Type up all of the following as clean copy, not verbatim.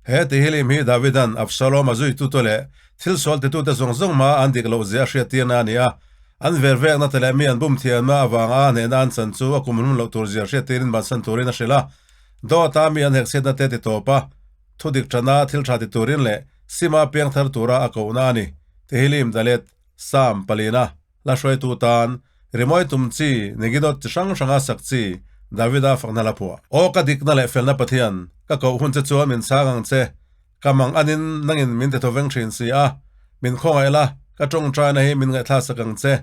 He Tehillim hi Davida'n Absalom a zuitute leh thil sual titute zawng zawng hma an dik loh zia a hriattirna a ni a. An vervekna te leh mi an bum thiamna avanga hnehna an chan chu a kumhlum loh tur zia hriattirin bansan turin a hrilh a. Dawta mi an hekchhiatna te ti tawp a, thu dik ṭana thil ṭha ti turin leh sima piang thar tura a kohna a ni. Tehillim Dalet, Psalm palina. La hruaitu tan rimawi tum chi Negidot chi hrang hranga sak chi Davida fakna la phuah. Aw ka dikna leh felna Pathian, ka koh hun che chuan min chhang ang che. Ka mang anin nangin min ti thaw veng thin si a. Min khawngaih la, ka tawngtaina hi min ngaihthlak sak ang che.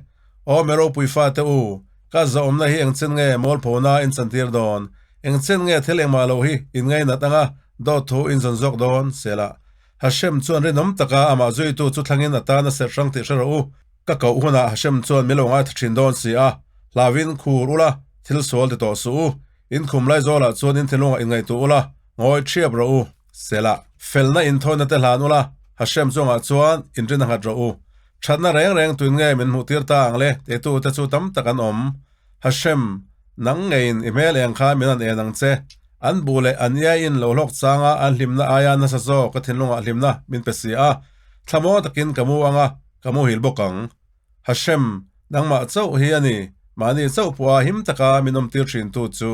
Aw mi ropui fate u, ka zahawmna hi engchen nge mawlphona in chantir dawn? Engchen nge thil engmah lo hi in ngainat anga dawt thu in zawn zawk dawn? Selah. Hashem chuan rinawm taka amah zuitu chu thlangin a tan a serh hrang tih hre rawh u. Ka koh hunah Hashem chuan min lo ngaithla thin dawn si a, hlauin khur ula, thil sual ti tawh suh u. In khum lai zawlah chuan in thinlungah inngaihtuah ula, ngawi thiap rawh u. Selah. Felna inthawina te hlan ula, Hashem chungah chuan inrin a nghat rawh u. Thatna reng reng tuin nge min hmuh tir ta ang le? Teitu te chu tam tak an awm. Hashem, nang ngeiin i hmel eng kha min an en ang che. An buh leh an iaiin lo hlawk changa an hlimna aia nasa zawk ka thinlungah hlimna min pe si a, thlamaw takin ka mu ang a, Ka muhil bawk ang. Hashem, nangmah chauh hi a ni, mahni chauh pawha him taka min awmtir thintu chu.